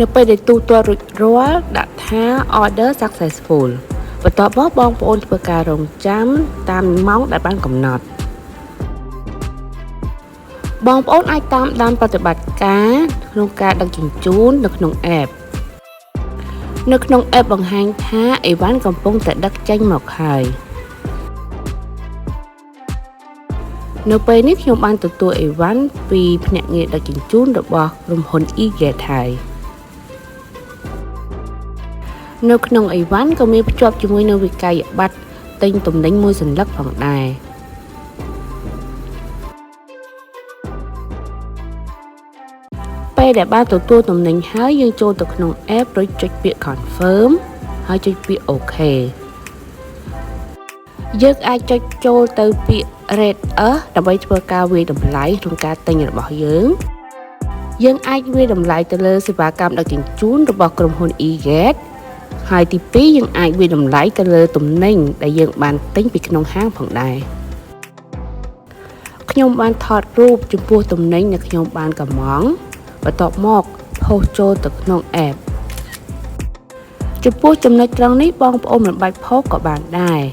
នៅពេលដែលទូទាត់រួចរាល់ដាក់ថា order successful បន្ទាប់មកបងប្អូនធ្វើការរងចាំតាមម៉ោងដែលបានកំណត់បងប្អូនអាចតាមដានប្រតិបត្តិការក្នុងការដឹកជញ្ជូននៅក្នុង app នៅក្នុង app បង្ហាញថាអីវ៉ាន់កំពុងតែដឹកចេញមកហើយនៅពេលនេះខ្ញុំបានទទួលអីវ៉ាន់ពីភ្នាក់ងារដឹកជញ្ជូនរបស់ក្រុមហ៊ុន eGate ហើយនៅក្នុងអីវ៉ាន់ក៏មានភ្ជាប់ជាមួយនឹងវិក័យប័ត្រទិញទំនិញមួយសន្លឹកផងដែរពេលដែលបានទទួលទំនិញហើយយើងចូលទៅក្នុង app រួចចុចពាក្យ confirm ហើយចុចពាក្យ OK យើងអាចចុចចូលទៅពាក្យ rate us ដើម្បីធ្វើការវាយតម្លៃក្នុងការទិញរបស់យើងយើងអាចវាយតម្លៃទៅលើសេវាកម្មដឹកជញ្ជូនរបស់ក្រុមហ៊ុន eGate ហើយទី2យើងអាចវាយតម្លៃទៅលើទំនិញដែលយើងបានទិញពីក្នុងហាងផងដែរខ្ញុំបានថតរូបចំពោះទំនិញដែលខ្ញុំបានកម្មង់បន្ទាប់មក post ចូលទៅក្នុង app ចំពោះចំណុចត្រង់នេះបងប្អូនមិនបាច់ post ក៏បានដែរ។